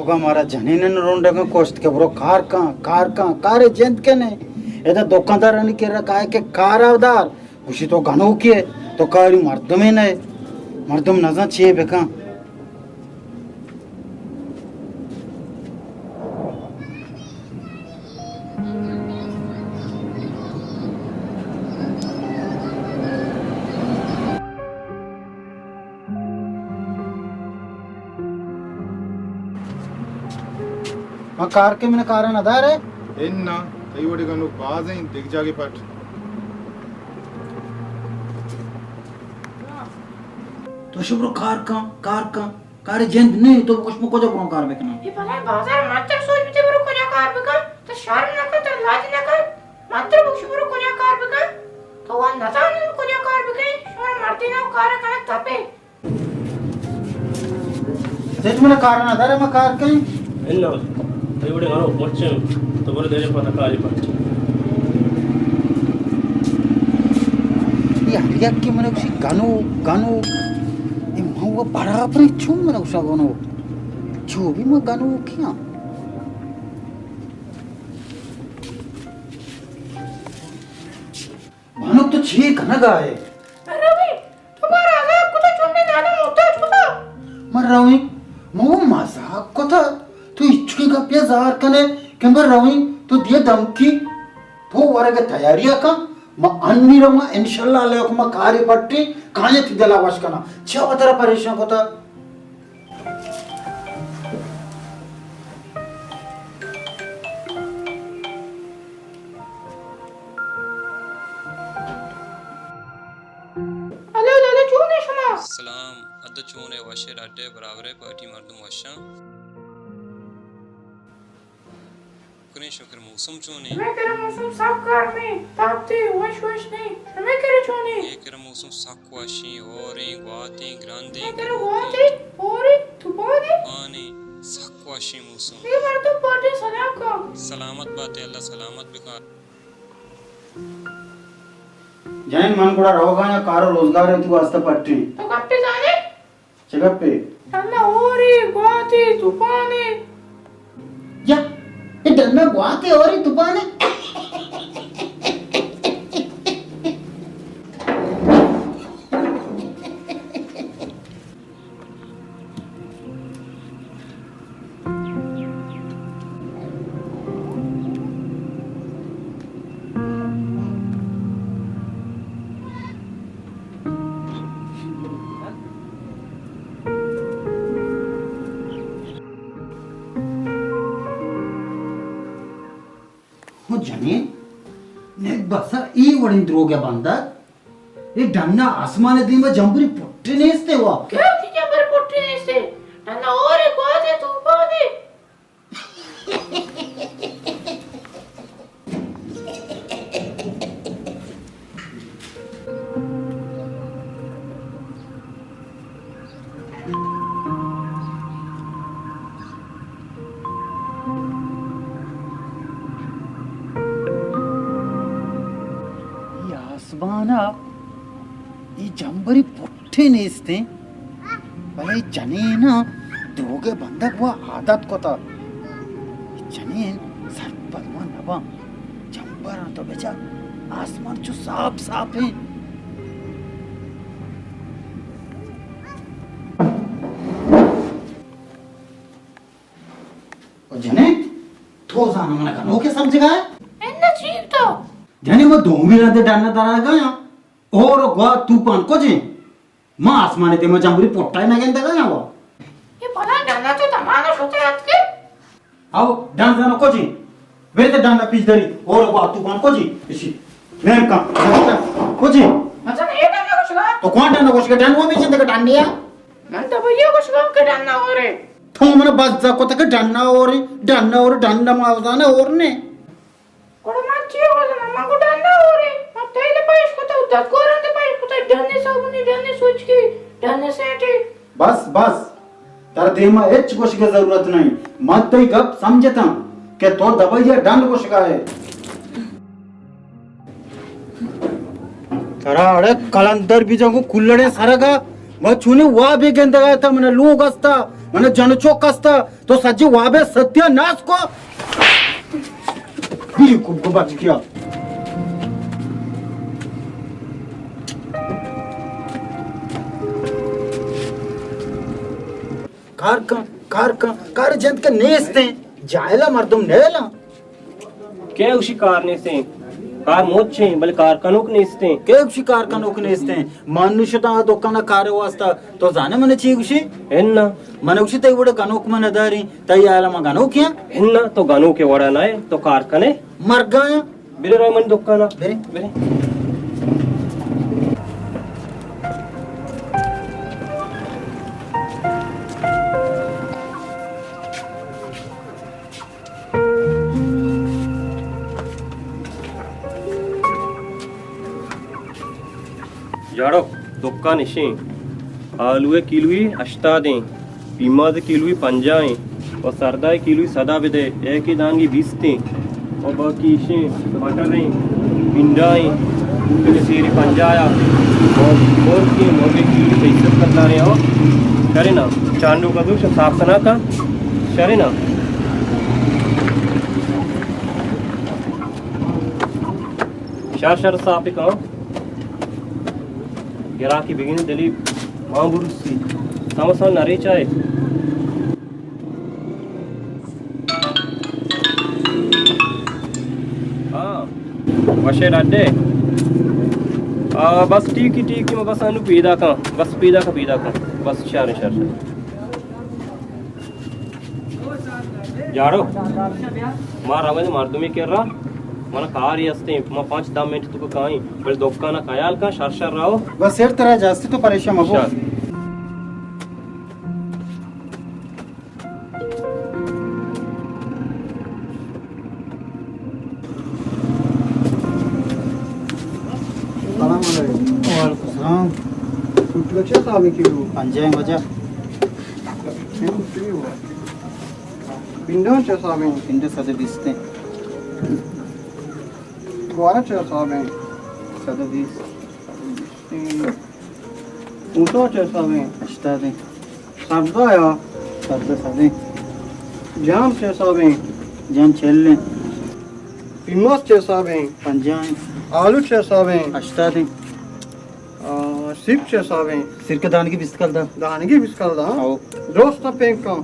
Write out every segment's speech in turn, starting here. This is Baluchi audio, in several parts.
با مارا جنینن رونڈگاں کشت کہ برو کار کن، کار کن، کارے جند کنے۔ ادا دکاندارانی کرا کائے کہ کار آودار، گوشی تو گنوکے، تو کاری مردمے نئے۔ مردم نزان چے بکن۔ ما کار کے من کارا ندارے؟ انا، تئی وڑے گنوک باز انت، دگہ جاگے پٹ۔ تو شو برو کار کن، کار کن۔ کارے جند نہ، تو بگوش من کجا برو کار بکناں؟ اے بلائیں بازار من تر سوچ بیتے برو کجا کار بکن؟ تو شرم نکن، تو لاج نکن۔ من تر بگوش برو کجا کار بکن؟ تو وان نزانن کجا کار بکن؟ شما مردین او کار کنا تپے۔ سیٹ من کار نہ دارے، ما کار کئیں؟ انا، تئی وڑے گنوک مچن، تو برو دیرے پتا کاری پٹ۔ اے ہر یک کہ من گوشی گنوک، گنوک۔ اے من و برابر چون من گوشا گنوک؟ چو بھی من گنوک کیاں؟ بانک تو چے کنگا ئے؟ رویں، تو مارا عذاب کتا، چونڈے دانا محتاج کتا۔ من رویں، من و مزاق کتا۔ تو ہچکیں گپے زار کنے کہ من رویں، تو دیے دمکی۔ تو ورگ تیاری کن، من انی رواں، انشاءاللہ علیکم من کارے پٹیں، کاینت دلا وش کناں۔ چیا وترا پریشان کتا؟ ہلو لالا، چون ئے شما؟ سلام، اد چون ئے؟ وش ئے، ڈڈ ئے، برابر ئے، پارٹی مردم وشاں؟ شکریں، شکر۔ موسم چون ئے؟ شمئے کرا موسم سک گرم ایں، تاپتے، وش وش نہ ایں۔ شمئے کرا چون ایں؟ اے کرا موسم سک وشیں، ہوریں، گواتیں، گرندیں، شمئے کرا گواتیں، ہوریں، توپانیں؟ توپانیں، سک وشیں موسم۔ اے مردم پارٹی سلام کن۔ سلامت باتے، اللہ سلامت بکن۔ جنین، من گڑا روگا آں، کار و روزگار وتی واسطہ پٹیں۔ تو گپے زانے؟ چہ گپے؟ ڈنا ہورے، گواتے، توپانے۔ یا، اے ڈنا گواتے ہورے توپانے؟ ہو جنین، نک بسا اے وڑیں دروگ ء بندگ، اے ڈنا آسمان ء دیما جمبری پٹے نیست وا۔ کیا تھی جمبری پٹے نیست؟ ڈنا ہورے، گواتے، توپانے۔ اے آسمان ء اے جمبری پٹے نیست انت، بلے اے جنین ء دروگ ء بندگ وا عادت کتگ۔ اے جنین سرپد وا نہ باں۔ جمبراں تو بچار، آسمان چو صاف صاف انت۔ او جنین، تو زاناں من گنوکے سمجھگا ئے؟ اناں چی تو؟ جنین، من دومی رندے ڈن ء درآیگا آں۔ ہور و گوات توپان کجیں؟ ما آسمانے دیما جمبری پٹا ء نہ گندگا آں وا۔ اے پدا ڈن ء تو دمان ء شتہ اتکے؟ او ڈن زانو کجیں؟ برے تے ڈن ء پیش داری، ہور و گوات توپان کجیں؟ اشی۔ نیم کن۔ کجیں؟ من زاناں اے ڈن ء گوشگا۔ تو کون ڈن ء گوشگا؟ ڈن و میشن دگہ ڈن نیا۔ من تو بھیا گوشگا کہ ڈن ء ہورے۔ تو من بزا کتہ کہ ڈن ء ہورے، ڈن ء ہورے، ڈن ء ما زاناں ہور نے۔ گڑا من چی بزاناں؟ من گوں ڈن ء ہورے، من تیل ء پہ اش کتہ، دزگورانی پہ اش کتہ، ڈن ء صابونی، ڈن ء سوچکی، ڈن ء سینٹے۔ بس، بس، ترا دیما ہچ گوشگ ء ضرورت نہ انت۔ من تئی گپ سمجھتاں کہ تو دبئی ء ڈن گوشگا ئے۔ ترا اڑے کلندر بیجاں گوں کلڑیں سرگا۔ ما چونیں وابے گندگ ءَ اتاں، من لوگ استا، من جن چوک استا، تو سجے وابے ستیاناس کو۔ بی کو کو بچ کیا۔ کار کن، کار کن، کار جند کہ نیستیں، جاہلا مردم نیلاں۔ کئے گوشی کار نیستیں؟ کار مچیں، بلے کار کنوک نیستیں۔ کئے گوشی کار کنوک نیستیں؟ من نشتاں آ دکان ءَ کار ءِ واسطہ، تو زانے من چی گوشی؟ اناں۔ من گوشی تئی وڑ ءَ گنوک من نداریں، تئی حیال ءَ من گنوکیں؟ اناں، تو گنوک ءِ وڑ ءَ نہ ئے، تو کار کن ئے۔ مرگاں۔ برے روئے منی دکان ءَ۔ برے۔ برے۔ جاڑو، دکان اشیں۔ آلو ءِ کیلوئی ہشتاد ایں، پیماز ءِ کیلوئی پنجاہ ایں، و سردا ءِ کیلوئی سدا بدے، ایک دانگی بیست ایں، و باقی اشیں بٹر ایں، پنڈا ایں، بوتل سیری پنجاہ آ، و مرگ ایں، مرگ ءِ کیلوئی سیصد قدر ایں، او شرے نا، چانڈو کدو شا صاف کنا کن، شرے نا۔ شر شر صاف کن۔ گراکی بگین دلی مان بروسی۔ سموسہ نری چائے۔ ہاں۔ وشے ڈڈے۔ آ، بس ٹھیک ہے، ٹھیک ہے، بس انو پیدا کن۔ بس پیدا کن، پیدا کن۔ بس شر، شر، شر۔ جاڑو، ما رویں مردمی کرا، من کاری ہستیں، ما پانچ دہ منٹ تو کائیں، بلے دکان ءَ خیال کن، شر شر رہو۔ بس سیٹھ ترا جاستی، تو پریشان مبو۔ شر۔ سلام علیکم۔ وعلیکم السلام۔ سوٹکا چے حساب ایں کیلو؟ پنجاہ ایں واجہ۔ پنڈا چے حساب ایں؟ پنڈا سد بیست ایں۔ گوارا چے حساب ایں؟ سد بیست۔ اونٹا چے حساب ایں؟ ہشتاد ایں۔ سردا یا؟ سردا سد ایں۔ جام چے حساب ایں؟ جام چل ایں۔ پیماز چے حساب ایں؟ پنجاہ ایں۔ آلو چے حساب ایں؟ ہشتاد ایں۔ آ، سیرک چے حساب ایں؟ سیرک دانگی بیست کلدار۔ دانگی بیست کلدار، ہاں؟ او۔ درست پینک کن۔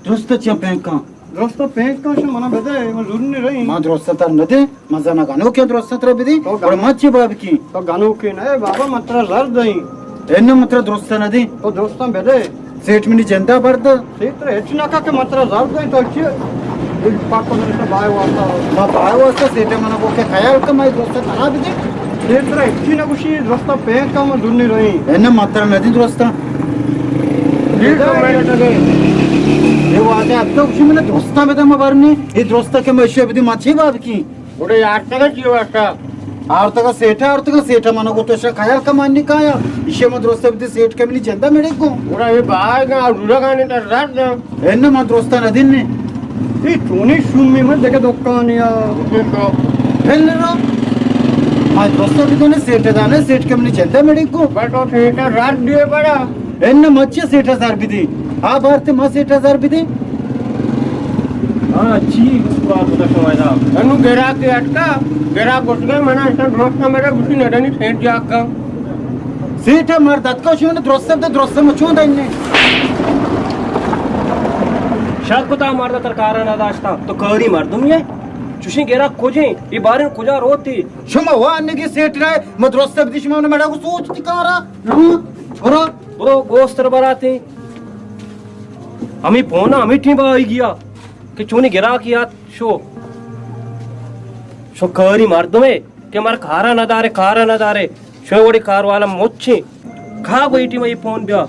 درست چے پینک کن؟ درست پینک کن، شما منا بدے، من زور نہ رہی۔ ما درست تر نہ دے، من زنا گنوکیں درست تر بدی، تو گنوک، اور من چی باب کی؟ تو گنوکے نہ ئے بابا، من ترا زر دئیں۔ اے نہ، من ترا درست نہ دیں۔ تو درستاں بدے۔ سیٹھ منی جندا برد۔ سیٹھ ترا ہچ نہ کا کہ من ترا زر دئیں، تو چی؟ پاک کو من بائے واسطہ۔ ما بائے واسطہ سیٹھ منا کو کہ خیال کا، میں درست ترا بدی۔ سیٹھ ترا ہچی نہ گوشی، درست پینک کن، من زور نہ رہی۔ اے نہ، من ترا نہ دیں درست۔ اے واجہ اب تو گوشی من درستاں بدے، ما برنی۔ اے درستاں کہ من اشیا بدی، ما چی باب کی؟ گڑا یار تگا چی واسطہ؟ آورتگا سیٹھا، آورتگا سیٹھا، منا گو تو شا خیال کمانی کایا۔ ایشی من درست بدی، سیٹھ کہ منی جندا مڑے گو۔ گڑا اے بھائی گا، اور دورا گانے تر رات دا۔ اے نہ، من درستا نہ دین نے۔ اے چونی شومی من دگہ دکانی آ۔ ہل رو۔ من درست بدی نے، سیٹھ دانے، سیٹھ کہ منی جندا مڑے گو۔ بس تو سیٹھا رات دیے بڑا۔ انہ مچے سیٹھ ہزار بدی۔ آ بارتے ما سیٹھ ہزار بدی۔ ہاں، چی بات ہوتا شما ادا؟ انو گراک اٹکا، گراک گوشگا منا اشتا درست نہ میرا گوشی ندانی سیٹھ جاکا۔ سیٹھ مرد اتکا شما درست دے، درست مچون دے نے۔ شک کتا مرد تر کارا نہ داشتا، تو کاری مردم یہ۔ چوشیں گراک کجیں؟ یہ بارن کجا روتی؟ شما وانگی سیٹھ رائے، ما درست بدی شما نے میرا کو سوچ تی کارا۔ ہاں؟ برو۔ برو گوستر براتے۔ ہمیں پونا ہمیں ٹیم آئی گیا کہ چونی گراکی آت شو۔ شو کاری مردمے کہ مر کارا نہ دارے، کارا نہ دارے۔ شو وڑی کار والا مچے۔ کھا گوئی ٹیم آئی پون بیا۔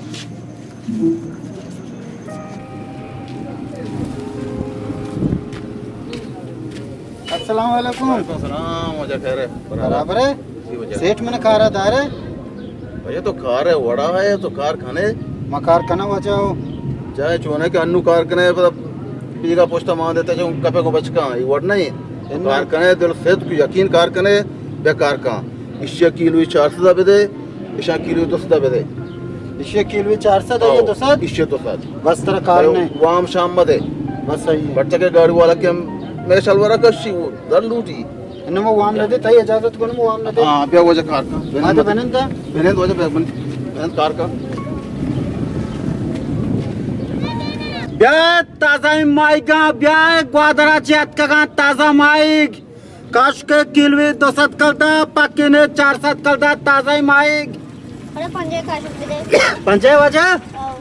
السلام علیکم۔ وعلیکم السلام، واجہ خیر ہے؟ برابر ہے؟ جی واجہ۔ سیٹھ من کارا دار ہے؟ واجہ تو کار ہے، وڑا ہے، تو کار کھنے؟ ما کار کھنا واجہ ہو۔ چاہے چونے کہ انو کار کھنے، پدا بیگا پشتا مان دیتا، چاہے کپے کو بچکا، یہ وڑ نہیں۔ انو۔ کار کھنے، دل سے تو یقین کار کھنے، بے کار کھا۔ اشیا کیلو چار سو بدے، اشا کیلو دو سو بدے۔ ایشی کلوی چار سد، آئی دو سد؟ ایشی دو سد۔ بس ترا کار نہ۔ وام شام مدے۔ بس صحیح ہے۔ پرچہ کہ گاڑی والا کہ ہم میں شلوارا کشی، وہ در لوٹی۔ انما وام نہ دے، تئی اجازت کو نما وام نہ دے۔ ہاں، بیا واجہ کار کا۔ ما تو بنند۔ بنند واجہ، بنند کار کا۔ بیا تازہ ماہیگاں، بیا گوادرا چہ اتکگاں تازہ ماہیگ۔ کاشک کلوی دو سد کلدار، پکینے چار سد کلدار، تازہ ماہیگ۔ ارے پنجاہ کاشک بدے۔ پنجاہ واجہ؟ ہاں۔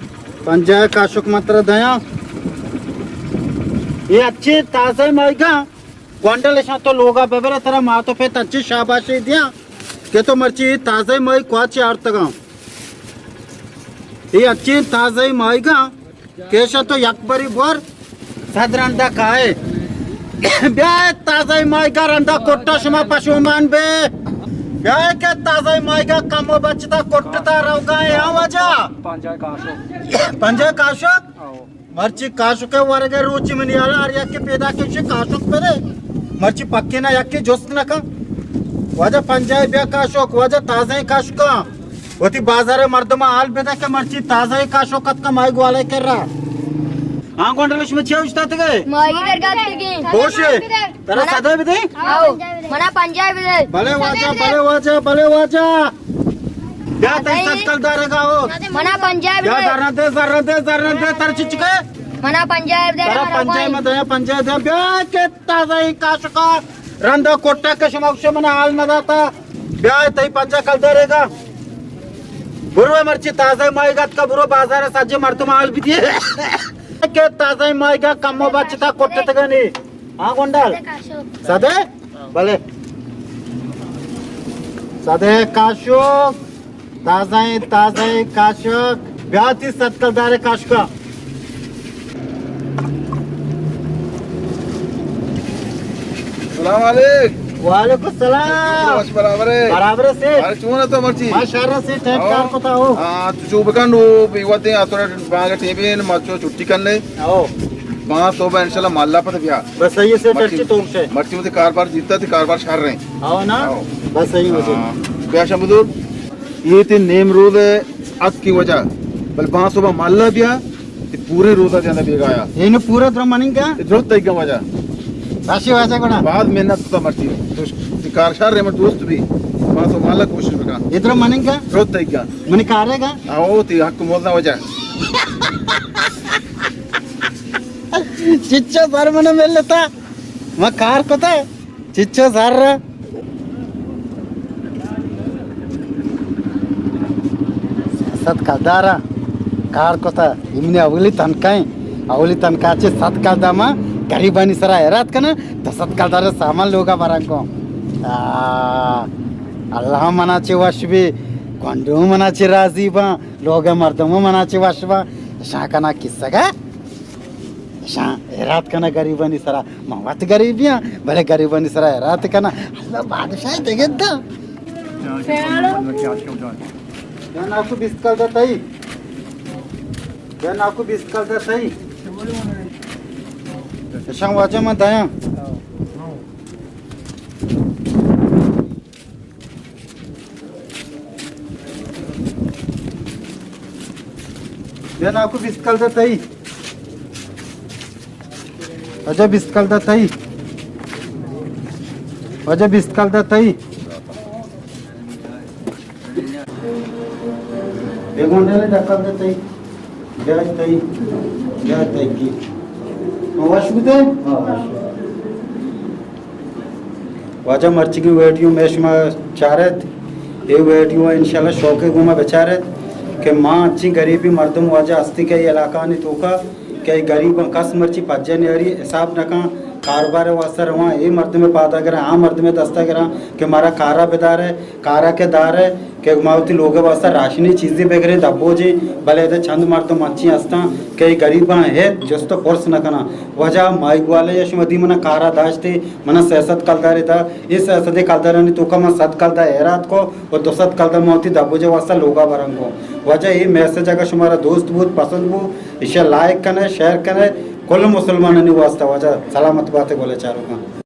پنجاہ کاشک من ترا دیاں۔ یہ اچھی تازہ ماہیگاں۔ گونڈل اشاں تو لوگا ببرے، ترا ما تو پہ تچی شاباشی دیاں کہ تو مرچی تازہ ماہیگ کواچی آرتگاں۔ یہ اچھی تازہ ماہیگاں۔ کیشا تو یک بری بور سد رندا کائے۔ بیا تازہ ماہیگا رندا کٹا، شما پشومان بے۔ بیا کہ تازہ ماہیگا کم و بچتا کٹتا روگا ہے، ہاں واجہ؟ پنجاہ کاشک۔ پنجاہ کاشک؟ آؤ۔ مرچی کاشک ورگے روچی منی حالا ہر یکی پیدا کشی کاشک پہ دے۔ مرچی پکینا یکی جست نکا۔ واجہ پنجاہ بیا کاشک، واجہ تازہ کاشکاں۔ وتی بازار مردم حال بدے کہ مرچی تازہ کاشک اتکا ماہیگ والے کرا۔ ہاں گونڈل، شما چے اوشتاتگے؟ ماہیگ درگاتگے۔ ہوشے؟ ترا منا سدے بدے؟ آؤ۔ منا پنجاہ بدے۔ بلے واجہ، بلے واجہ، بلے واجہ۔ بیا تئی سد کلدارے گا ہو۔ منا پنجاہ بیا بدے۔ زر دے، زر دے، زر دے، تر چچکے؟ منا پنجاہ بدے، ترا منا پنجاہ بھائی۔ ما دیا، پنجاہ دیا۔ بیا کہ تازہ کاشکا رندا کٹا کہ شما گوشے منا حال نہ داتا۔ بیا تئی پنجاہ کلدارے گا۔ برو مرچی تازہ ماہیگ اتکا، برو بازار سجے مردم حال بدیے کہ تازہ ماہیگا کم و بچتا کٹتگنی۔ ہاں گونڈل۔ سدے؟ بلے۔ سدے کاشک۔ تازہ، تازہ کاشک۔ بیا تئی سد کلدار کاشکا۔ السلام علیکم۔ وعلیکم السلام۔ وش برابر ہے۔ برابر ہے سیٹھ۔ ارے چون ہے تو مرچی؟ ما شر سے ٹائم ہاں۔ کار کتا ہو۔ ہاں، تو چو بکن، وہ بھی وقت ہے، آ تھوڑا بانگ ٹیم ہے، ما چو چھٹی کر لے۔ او۔ پانچ صبح انشاءاللہ مالا پتہ بیا۔ بس صحیح ہے سیٹھ، مرچی، مرچی تو سے۔ مرچی مجھے کاربار جیتا تھے، کاربار شر رہے۔ ہاں نا؟ ہاں۔ بس صحیح ہے۔ ہاں۔ بیا شمبدور۔ یہ تے نیم روز ہے، ات کی وجہ۔ بل پانچ صبح مالا بیا، تے پورے روزہ دینا بیگا آیا۔ اینو پورا درو مننگ کیا؟ درو تئی گا وجہ۔ راشی واجہ گڑا۔ بعد محنت کتا مرچی۔ تو کار شر رہے، من دوست بھی۔ پانچ صبح مالا کوشش بکا۔ ادھر مننگ کیا؟ درو تئی گا۔ منی کارے گا؟ آؤ، تی حق موزنا وجہ۔ چچا زر من ملتا، ما کار کتا، چچا زر۔ سد کلدارا کار کتا، ایمنی اولی تنکائیں، اولی تنکا چے سد کلدار ما غریبانی سرا ایراد کنا، دو سد کلدار سامان لوگا بران کو۔ آ، اللہ منا چے وش بی، گونڈو منا چے راضی با۔ لوگ مردم منا چے وش با، اشاں کنا کسگا، اشاں ایراد کنا غریبانی سرا، من وت غریبیاں، بلے غریبانی سرا ایراد کنا، اللہ بادشاہ دگہ دا۔ یا ناکو بیست کلدار تئی، یا ناکو بیست کلدار تئی، اشاں واجہ من دیاں۔ بیا ناکو بیست کلدار تئی۔ واجہ بیست کلدار تئی۔ واجہ بیست کلدار تئی۔ اے گونڈلے دہ کلدار تئی۔ بیا تئی، بیا تئی کی۔ وش بوتے؟ ہاں، وش۔ واجہ مرچیگیں ویڈیو میں شما چارت، اے ویڈیو انشاءاللہ شوقے گوما بچارت کہ ما انچیں غریبی مردم واجہ ہستی کہ اے علاقہ آنی توکا کہ اے غریباں کس مرچی پجہ نیاری حساب نہ کن، کاروبار واسطہ رواں، اے مردم پادا گراں، آ مردم دستا گراں کہ مارا کارا بدارے۔ کارا کہ دارے کہ ما وتی لوگ واسطہ راشنی چیزی بگریں، دبوجیں، بلے ادا چند مردم انچیں ہستاں کہ اے غریباں ہچ جست و پرس نہ کناں۔ واجہ ماہیگ والے یا شما دی منا کارا داشتے، منا سئے سد کلدارے دا، اے سئے سد کلدارانی توکا من سد کلدار ایراد کو و دو سد کلدار من وتی دبوجے واسطہ لوگا بران کو۔ واجہ اے میسج اگا شمارا دوست بوت، پسند بوت، ایشا لائک کنے، شیئر کنے، کل مسلمانانی واسطہ۔ واجہ سلامت باتے گلے چاروکاں۔